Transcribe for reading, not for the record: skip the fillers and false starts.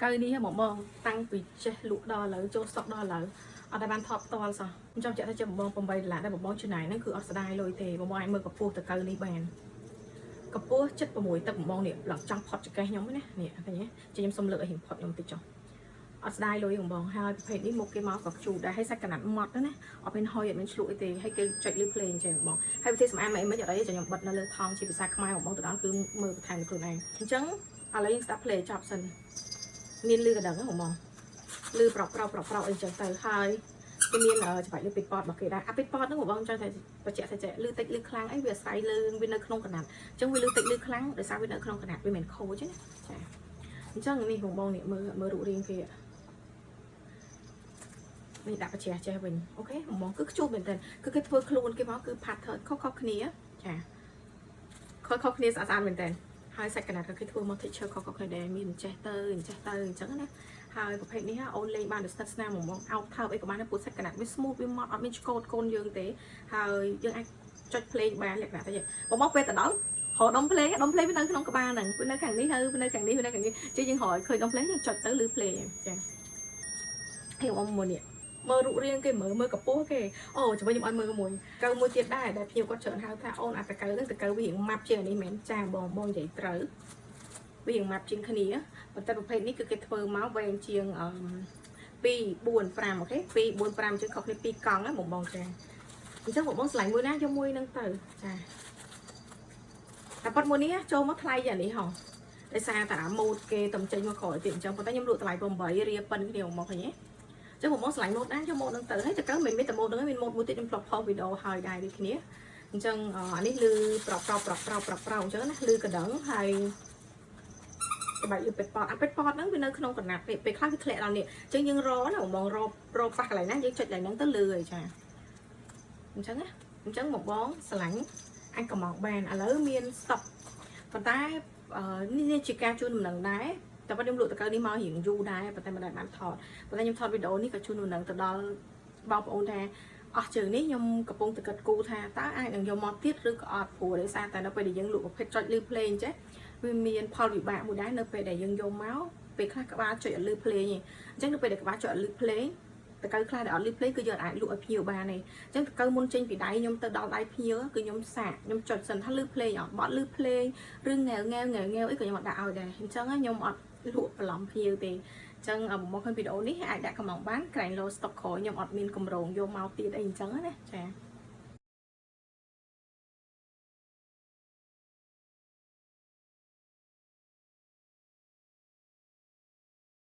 កៅនេះបងបងតាំងពីចេះលក់ដល់ឥឡូវចូលស្តុកដល់ឥឡូវអត់ដែលបានថតផ្ទាល់សោះខ្ញុំចង់បញ្ជាក់ថាជាបងបង8ដុល្លារដែលបងបងចំណាយហ្នឹងគឺអត់ស្ដាយលុយទេបងបងអាចមើលកម្ពស់តកៅនេះបានកម្ពស់76ទឹកបងបងនេះឡើងចង់ផុតចង្កេះខ្ញុំណានេះឃើញទេខ្ញុំសុំលើកឲ្យរៀងផុតខ្ញុំតិចចុះអត់ស្ដាយលុយបងបងហើយប្រភេទនេះមុខគេមកក៏ខ្ជូតដែរហើយសាច់កណាត់ម៉ត់ណាអត់មានហុយអត់មានឆ្លក់អីទេហើយគេចុចលឺភ្លេងចេះបងបងហើយវិធីសម្អាតមិនអីមិនអត់អីចាំខ្ញុំបិទនៅលើថង់ជាភាសាខ្មែរបងបងទៅដល់គឺមើលបន្ថែមខ្លួនឯងអញ្ចឹងឥឡូវយើងស្ដាប់ភ្លេងចប់សិន មានលឺកណ្ដឹងហ្នឹងបងលឺប្រកប្រកប្រកប្រកអីចឹងទៅហើយគេមានច្បាច់លឺពេចប៉តរបស់គេដែរអាពេចប៉តហ្នឹងបងចង់តែបញ្ជាក់ថាចេះលឺតិចលឺខ្លាំងអីវាអាស្រ័យលើវានៅក្នុងកណាត់អញ្ចឹងវាលឺតិចលឺខ្លាំងដោយសារវានៅក្នុងកណាត់វាមិនខូចទេណាចាអញ្ចឹងនេះបងបងនេះមើលមើលរូបរាងគេនេះដាក់បច្ចេះចេះវិញ OK បងបងគឺខ្ជូតមែនតើគឺគេធ្វើខ្លួនគេមកគឺ pattern ខុសៗគ្នាចាខុសៗគ្នាស្អាតស្អាតមែនតើហើយសាច់កណាត់ក៏គេធ្វើមក texture ខុសៗគ្នាដែរមានអញ្ចេះទៅអញ្ចេះទៅអញ្ចឹងណាហើយប្រភេទនេះអូនលេងបានដោយស្និទ្ធស្នាលហ្មងបងអោបថើបអីក៏បានដែរព្រោះសាច់កណាត់វា smooth វាម៉ត់អត់មានឆ្កូតកូនយើងទេហើយយើងអាចចុចភ្លេងបានលក្ខណៈទៅបងមកពេលទៅដល់រកដុំភ្លេងដុំភ្លេងវានៅក្នុងក្បាលហ្នឹងវានៅខាងនេះហើយវានៅខាងនេះវានៅខាងនេះជិះយើងរកឲ្យឃើញដុំភ្លេងយើងចុចទៅលឺភ្លេងចាហើយបងមួយនេះមើលរូបរាងគេមើលមើលកម្ពស់គេអូចាំខ្ញុំឲ្យមើលមួយកៅមួយទៀតដែរដែលភ្ញៀវគាត់ច្រើនហៅថាអូនអាតកៅហ្នឹងតកៅវារៀងម៉ាប់ជាងអានេះមែនចាបងបងនិយាយត្រូវវារៀងម៉ាប់ជាងគ្នាប៉ុន្តែប្រភេទនេះគឺគេធ្វើមកវែងជាងអឺ2 4 5 OK 2 4 5ជាងខុសគ្នា2កង់ណាបងបងចាអញ្ចឹងបងបងឆ្លាញ់មួយណាយកមួយហ្នឹងទៅចាតែប៉ុតមួយនេះចូលមកថ្លៃយ៉ាងនេះហ៎ដោយសារតែអាម៉ូតគេតំចេញមកក្រោយទៀតអញ្ចឹងប៉ុន្តែខ្ញុំលក់តម្លៃ8រៀលប៉ិនគ្នាមកឃើញទេចឹងបងបងឆ្លាញ់ម៉ូតណាយកម៉ូតហ្នឹងទៅហើយតើកើមិនមានតែម៉ូតហ្នឹងមានម៉ូតមួយទៀតខ្ញុំធ្លាប់ផុសវីដេអូហើយដែរដូចគ្នាអញ្ចឹងអានេះលឺប្រកប្រកប្រកប្រកប្រកប្រកអញ្ចឹងណាលឺកណ្ដឹងហើយច្បាច់លឺពេតប៉តអាពេតប៉តហ្នឹងវានៅក្នុងកណាត់ពេលពេលខ្លះវាធ្លាក់ដល់នេះអញ្ចឹងយើងរណាបងបងររប៉ះកន្លែងណាយើងចុចកន្លែងហ្នឹងទៅលឺហើយចាអញ្ចឹងណាអញ្ចឹងបងបងស្រឡាញ់អាចកំងបានឥឡូវមាន stop ប៉ុន្តែនេះជាការជូនដំណឹងដែរតែប៉ុន្តែខ្ញុំលក់តកៅនេះមករៀងយូរដែរប៉ុន្តែមិនដែលបានថតប៉ុន្តែខ្ញុំថតវីដេអូនេះក៏ជូនដំណឹងទៅដល់បងប្អូនថាអស់ជើងនេះខ្ញុំកំពុងតែគិតគូរថាតើអាចនឹងយកមកទៀតឬក៏អត់ព្រោះដោយសារតែនៅពេលដែលយើងលក់ប្រភេទចុចលឺភ្លេងចេះវាមានផលវិបាកមួយដែរនៅពេលដែលយើងយកមកពេលខ្លះក្បាលចុចអត់លឺភ្លេងទេអញ្ចឹងនៅពេលដែលក្បាលចុចអត់លឺភ្លេងតកៅខ្លះដែលអត់លឺភ្លេងគឺយើងអាចលក់ឲ្យភ្ញៀវបានទេអញ្ចឹងតកៅមុនចេញពីដៃខ្ញុំទៅដល់ដៃភ្ញៀវគឺខ្ញុំសាកខ្ញុំចុចសិនថាលឺភ្លេងអត់បត់លឺភ្លេងឬងែវងែវងែវងែវអីក៏ខ្ញុំអត់ដាក់ឲ្យដែរអញ្ចឹងខ្ញុំអត់លក់បន្លំភ្ញៀវទេអញ្ចឹងមកឃើញវីដេអូនេះអាចដាក់កំងបានក្រែងលោ stock ក្រោយខ្ញុំអត់មានកម្រងយកមកទៀតអីអញ្ចឹងណាចា